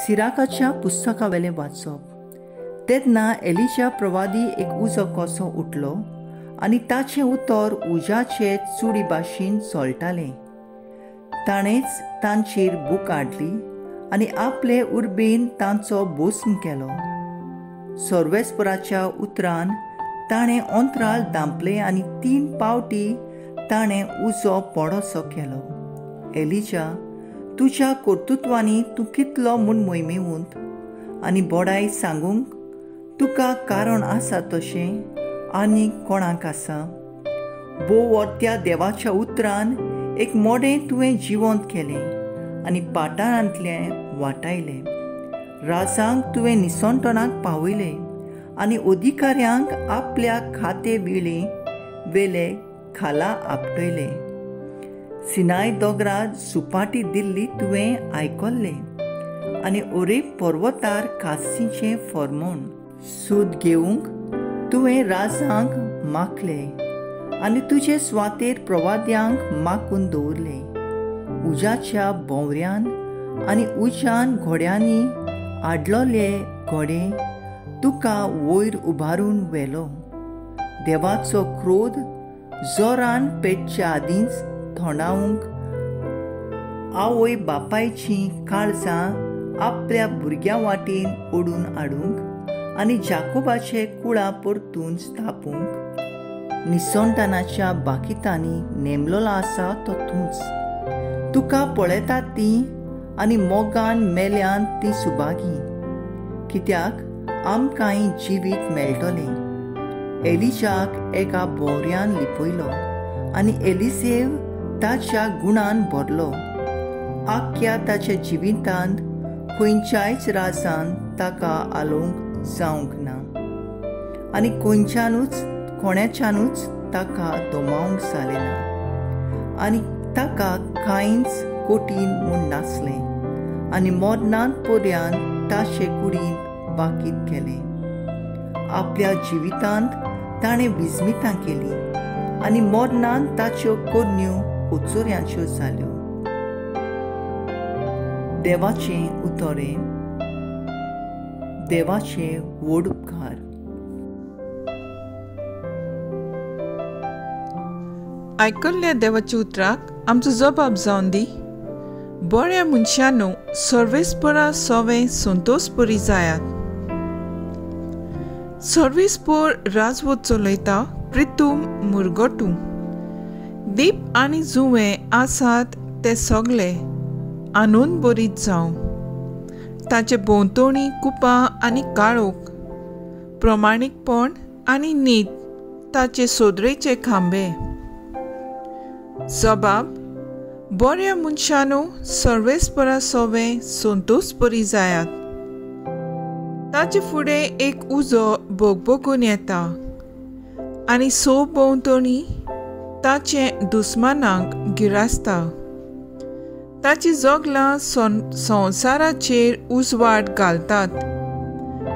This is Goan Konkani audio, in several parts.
सिराकाच्या पुस्तकावेलें वाचप. तेन्ना एलिजा प्रवादी एक उजो कसो उठलो आनी ताचें उतर उज्याचे चुडी भाशेन चोळटालें. ताणेंच तांचेर बूक हाडली आनी आपले उर्बेन तांचो भस्म केलो. सर्वेस्पराच्या उतरान ताणें अंतराळ दांपलें आनी 3 पावटी ताणें उजो पडोसो केलो. एलिजा, तुज्या कर्तृत्वांनी तूं कितलो म्हूण मोहिमेवंत आनी बडाय सांगूंक तुका कारण आसा तशें आनी कोणाक आसा? भोव वर्त्या देवाच्या उतरान एक मोडें तुवें जिवंत केलें आनी पाटारांतलें वाटायलें. राजांक तुवें निसणटणाक पावयलें आनी अधिकाऱ्यांक आपल्या खाते वेळे वेले खाला आपटयले. सिनाय दोंगरार सुपाटी दिल्ली तुवें आयकल्लें आनी ओरेब पर्वतार कासीचें फॉर्मोण सूद घेवंक तुवें राजांक माखले आनी तुजे सुवातेर प्रवाद्यांक माखून दवरले. उज्याच्या भोंवऱ्यान आनी उज्यान घोड्यांनी आडलोले घोडे तुका वयर उबारून व्हेलो. देवाचो क्रोध जोरान पेटच्या आदींच थोंडावंक आवय बापायचीं काळजां आपल्या भुरग्यां वाटेन ओडून हाडूंक आनी जाकोबाचे कुळां परतून स्थापूंक निसणटानाच्या बाकितांनी नेमलोलो आसा तो तूंच. तुका पळयतात तीं आनी मोगान मेल्यान तीं सुभागी, कित्याक आमकांय जिवीत मेळटलें. एलिजाक एका भोंवऱ्यान लिपयलो आनी एलिसेव ताच्या गुणान भरलो. आख्या ताच्या जिवितांत खंयच्याच राजान ताका आलोवंक जावंक ना आनी खंयच्यानूच कोणाच्यानूच ताका दमावंक जालें ना आनी ताका कांयच कठीण म्हूण नासलें आनी मरणांत पर्यंत ताचे कुडींत बाकीत केलें. आपल्या जिवितांत ताणें विस्मितां केलीं आनी मरणांत ताच्यो करण्यो कोचोऱ्यांच्यो जाल्यो. देवाचें उतरें, देवाचे व्हड उपकार. आयकल्ल्या देवाच्या उतराक आमचो जबाब जावन दी. बऱ्या मनशानू सर्वेस्परा सवें संतोशपरी जायात. सर्वेस्पर राजवत चलयता प्रितूम मुरगटू. दीप आनी जुंवे आसात ते सगळे आनंद बरीत जावं. ताचे भोंवतणी कुपां आनी काळोख, प्रमाणीकपण आनी नीत ताचे सोदरेचे खांबे. जबाब, बऱ्या मनशानू सर्वेस्परा सवें संतोशपरी जायात. ताचे फुडें एक उजो भोगभोगून येता आनी सो भोंवतणी ताचे दुस्मानांक गिरासता. ताची जोगलां संवसाराचेर उजवाड घालतात.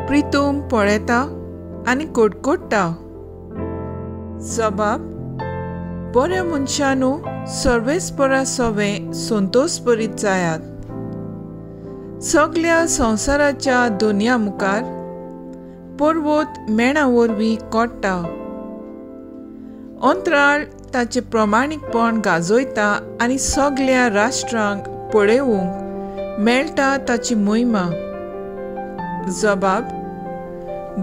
प्रितूम पळयता आनी कोटकोट्टा. जबाब, बऱ्या मनशानू सर्वेस्परा सवें संतोशभरीत जायात. सगल्या संवसाराच्या दुनिया मुखार पर्वत मेणा वरवीं कोट्टा. अंतराळ ताचें प्रमाणीकपण गाजयता आनी सगल्या राष्ट्रांक पळोवंक मेळटा ताची मोहिमा. जबाब,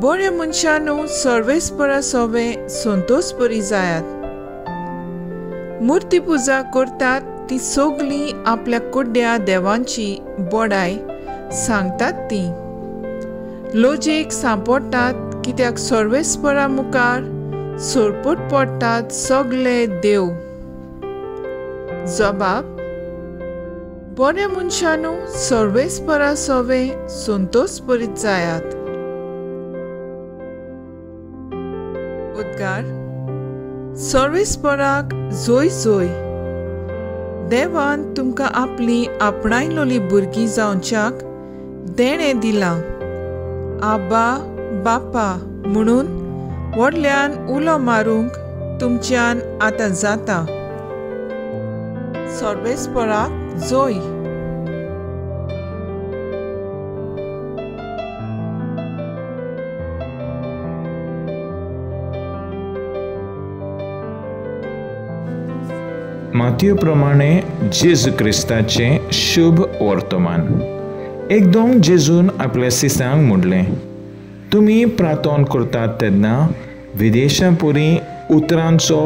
बऱ्या मनशानू सर्वेस्परा सवें संतोशपरी जायात. मुर्ती पुजा करतात ती सगळीं आपल्या कुड्ड्या देवांची बडाय सांगतात. ती लजेक सांपडटात कित्याक सर्वेस्परा मुखार सरपट पडटात सगळे देव. जबाब, बऱ्या मनशानू सर्वेस्परा सवें संतोशभरीत जायात. उद्गार, सर्वेस्पराक जोय जोय. देवान तुमकां आपली आपणायलोली भुरगीं जावच्याक देणें दिलां. आबा बापा म्हणून व्हडल्यान उलो मारूंक तुमच्यान आतां जाता. सर्वेस्पराक जोय. मातये प्रमाणे जेजू क्रिस्ताचें शुभ वर्तमान. एकदम जेजून आपल्या सिसांक म्हणलें, तुमी प्रार्थना करतात तेन्ना विदेशां पुरी उतरांचो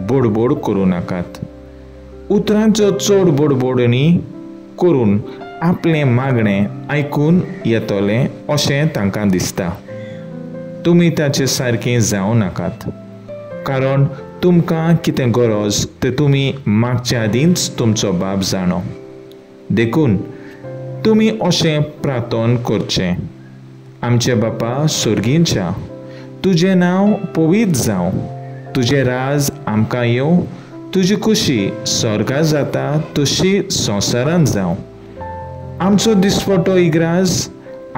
बोडबोड करूं नाकात. उतरांचो चड बोडबोडणी करून आपलें मागणें आयकून येतलें अशें तांकां दिसता. तुमी ताचे सारकें जावं नाकात, कारण तुमकां कितें गरज तें तुमी मागच्या आदींच तुमचो बाप जाणो. देखून तुमी अशें प्रार्थना करचें, आमचे बापा सर्गींच्या, तुजें नांव पवित्र जावं, तुजें राज आमकां येवं, तुजी खुशी स्वर्गा जाता तशी संवसारांत जावं. आमचो दिसपटो इग्राज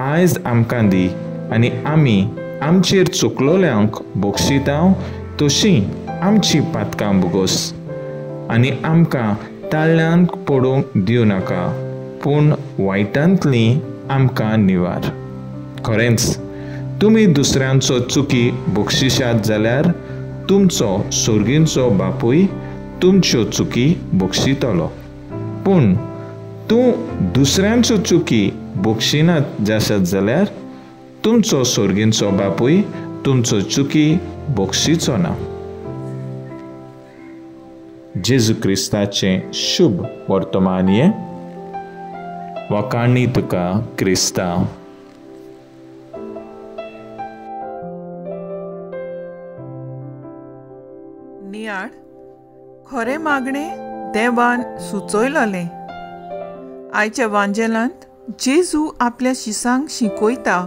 आयज आमकां दी आनी आमी आमचेर चुकलोल्यांक बक्षितांव तशी आमची पातकां भोगोस, आनी आमकां ताळ्यांत पडूंक दिवं नाका, पूण वायटांतली आमकां निवार. खरेंच तुमी दुसऱ्यांचो चुकी बक्षिशात जाल्यार तुमचो सर्गींचो बापूय तुमच्यो चुकी बक्षितलो. पूण तूं दुसऱ्यांचो चुकी बक्षिनात जासत जाल्यार तुमचो सर्गींचो बापूय तुमचो चुकी बक्षिचो ना. जेजू क्रिस्ताचें शुभ वर्तमान हें. वाखाणी तुका क्रिस्ता. नियाळ खरें मागणें देवान सुचयलें. आयच्या वांजेलांत जेजू आपल्या शिसांक शिकयता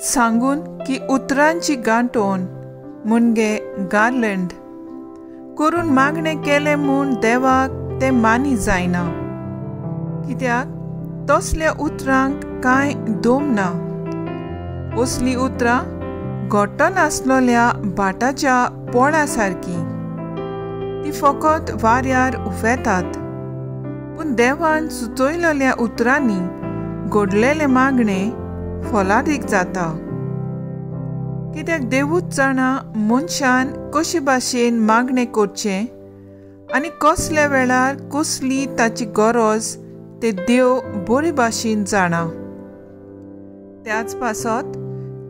सांगून की उतरांची गांठोवन मुणगे गार्लंड करून मागणें केलें म्हूण देवाक तें मानी जायना, कित्याक तसल्या उतरांक कांय दम ना. असलीं उतरां घोटनासलेल्या भाटाच्या पोळा सारकी, ती फकत वाऱ्यार उफेतात. पूण देवान सुचयलेल्या उतरांनी घडलेलें मागणें फलादीक जाता, कित्याक देवूच जाणा मनशान कशे भाशेन मागणें करचें आनी कसल्या वेळार कसली ताची गरज ते देव बरे भाशेन जाणा. त्याच पासत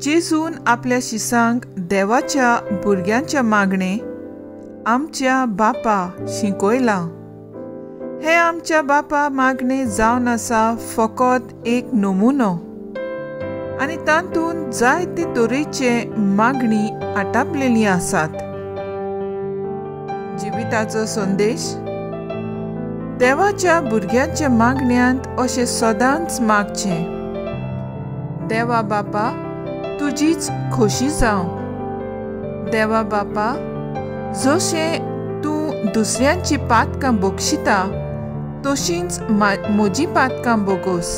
जेजून आपल्या शिसांक देवाच्या भुरग्यांच्या मागणें आमच्या बापा शिकयलां. हें आमच्या बापा मागणें जावन आसा फकत एक नमुनो, आनी तातूंत जायते तरेचे मागणी आटापलेली आसात. जिविताचो संदेश देवाच्या भुरग्यांच्या मागण्यांत अशें सदांच मागचें, देवा बापा तुजीच खोशी जावं, देवा बापा जशें तूं दुसऱ्यांची पातकां बक्षिता तशींच म्हजी पातकां बोगोस.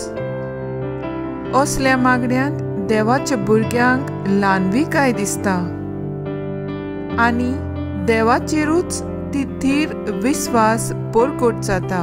असल्या मागण्यांत देवाच्या भुरग्यांक ल्हानविकाय दिसता आनी देवाचेरूच ती थीर विस्वास परगट जाता.